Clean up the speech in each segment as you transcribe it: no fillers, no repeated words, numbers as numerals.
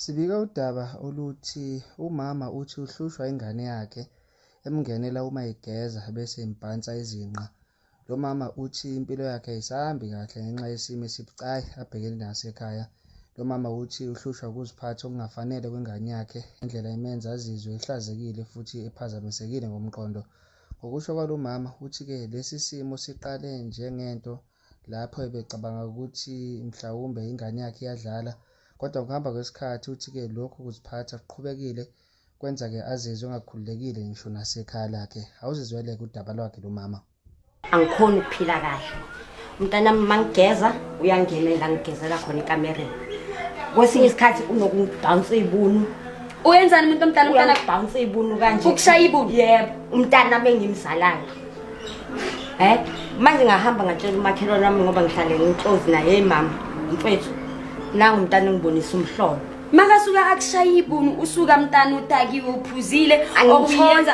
Sibika udaba oluthi umama uthi uhlushwa ingane yakhe emngenela uma egeza bese imbhansa izinqa. Lo mama uthi impilo yakhe ayisahambi kahle ngenxa yesimo esibucayi abhekene naso ekhaya. Lo mama uthi uhlushwa ukuziphatha okungafanele kwengane yakhe ngendlela emenza azizwe ehlazekile futhi ephazamisekile ngomqondo. Ngokusho kwalo mama uthi-ke lesi simo siqale njengento lapho ebecabanga ukuthi mhlawumbe ingane yakhe iyadlala kodwa ngokuhamba kwesikhathi uthi-ke lokhu kuziphatha kuqhubekile kwenza-ke azizwe engakhululekile ngisho nasekhaya lakhe. Awuzizwele-ke udaba lwakhe lo mama. Angikhoni ukuphila kahle. Umntanami uma ngigeza uyangenela ngigezela khona ekamereni. Kwesinye isikhathi unokungibhaunsa iy'bunu. Uyenzani umuntu omdala umntana? Uyangibhaunsa iy'bunu kanje. Ukushaya ibunu? Yebo, umntanami engimzalayo. Eh, manje ngahamba ngatshela umakhelwane wami ngoba ngihlale ngiclose naye, hey mama, mfethu, nangu umntana ongibonisa umhlolo. Makasuka akushaya ibunu usuka mntana utakiwe uphuzile Angimtholi,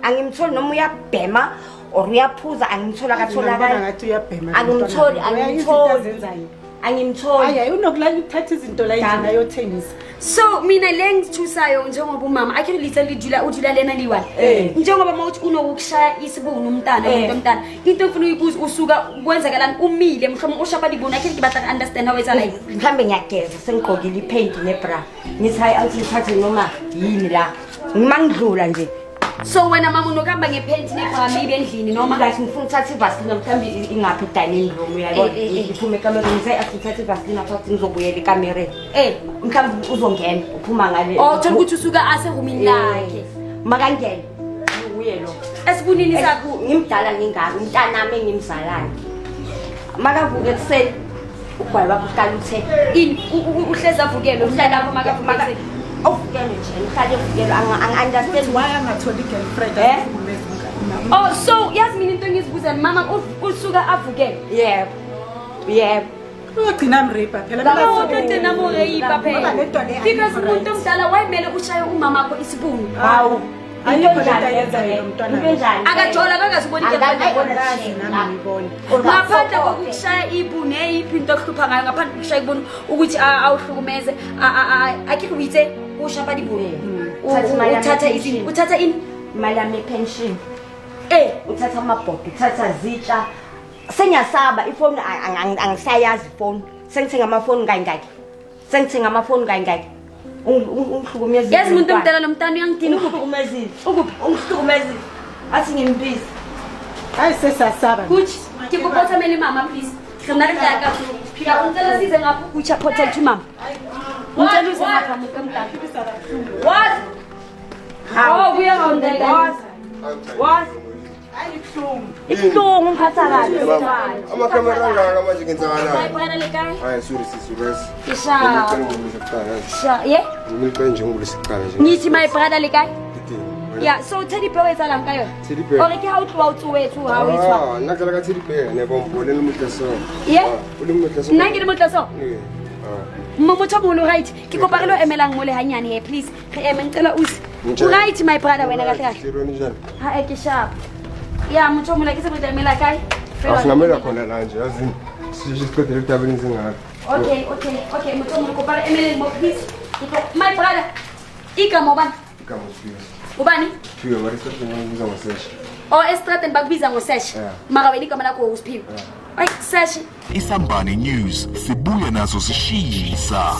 angimtholi noma uyabhema or uyaphuza angimtholi akatholakali. Ngathi uyabhema. Angimtholi, angimtholi. Angimtholi. Hayi hayi unokulala ukuthatha izinto la endlini ayothengisa. So mina le ngithusayo njengoba umama akhe lithe lidula udula lena liwa. Njengoba mawuthi unokushaya isibunu umntana umuntu omntana. Into engifuna ukuyibuza usuka kwenzakalani umile mhlawumbe ushapa libunu akhe ke batla understand how it's like. Mhlambe ngiyageza sengigqokile iphenti nebra. Ngithi hayi awuthi ngithathe noma yini la. Ngima ngidlula nje. So wena mama unokuhamba ngephenti nebra maybe endlini noma like ngifuna ukuthatha ivaseline mhlawumbe ingaphi dining room uyayibona. Eh, eh, eh. Ngiphume ekamereni ngithi hayi awuthi ngithathe ivaseline apha ngizobuyela ekamereni. Mhlawumbe uzongena uphuma ngale. Oh thola ukuthi usuka aserumini lakhe. Makangene uye lo. Esibunini sakho Ngimdala ngingaka umntanami engimzalayo. Makavuka ekuseni ugwayi wakho uhlala uthe ini uhlezi avukelwe uhlala lapho makavuka ekuseni. Ovukelwe nje uhlale evukelwe angi-understand Why angatholi girlfriend Eh? ahlukumeze umngane? Oh so yazi mina into engizibuza mama usuka avukelwe. Yebo. Yebo. Uyogcina amrape phela. Uyogcina amrape Ngoba phela. le nto le Because ayikho umuntu right. omdala wayemele ushaye umama wakho isibunu. Hawu. Ayikho lento ayenzayo lo mntwana. Into enjani? Akajola akakaziboni girlfriend. Angikaze nami ngiyibone. Ngaphandle kokushaya ibunu eyiphi into okuhlupha ngayo ngaphandle kokushaya ibunu ukuthi awuhlukumeze akhe uyithe ushapa ibunu. Uthatha imali yami Uthatha yepension. izini uthatha ini Imali yami yepension. eh Uthatha amabhodo, uthatha zitsha. Sengiyasaba ifoni angisayazi ifoni. Sengithenga amafoni kangaki. Sengithenga amafoni kangaki. Ungihlukumezile. Yazi umuntu omdala lo mntana uyangidina ukuphi? Ungihlukumezile. Ukuphi? Ungihlukumezile. Athi ngimbize. Hayi sesasaba. Kuchi, ke kopa o tsamaye le mama please. Re nna re tla ka phila o ntse size ngapho kucha portal to mama. Ngicela uze ngapha muntu omdala. What? Oh, buya ngomntana. What? Hayi ibuhlungu. Ibuhlungu ngiphatha kabi. Amakhamera angaka manje ngenzakalani? Bayibona le kae? Hayi sorry sisi bese. Ke sha. Ngicela ngibulise kuqala yazi. Sha, ye? Ngicela nje ngibulise kuqala nje. Ngithi my brother le kae? Ngithini? Yeah, so Teddy Bear o etsahalang ka yona? Teddy Bear. Ore ke ha o tloha o tsoetswe ha o etswa. Ah, nna dlala ka Teddy Bear ne bombo le motle so. Ye? Ah, o le motle so. Nna ke le motle so. Eh. Ah. Mo motho o moholo right. Ke kopa re lo emelang mole hanyane he please. Re eme ngicela uze. Ngitshela. O right my brother wena kahle kahle. Sironi njani? Ha e ke sharp. Ya motho o moholo ke se re tla emela kae? Asingamela khona la nje yazini. Sisiqedele udaba lenzingaka. Okay, okay, okay. Motho o moholo kopa re emeleng mo please. My brother. Igama ubani? Igama uSiphiwe. Ubani? Siphiwe mara estradeni bakubiza ngoSesh. Oh, estradeni bakubiza ngoSesh. Yeah. Mara wena igama lakho uSiphiwe. Ay, Sesh. Isambane News sibuya nazo sishisa.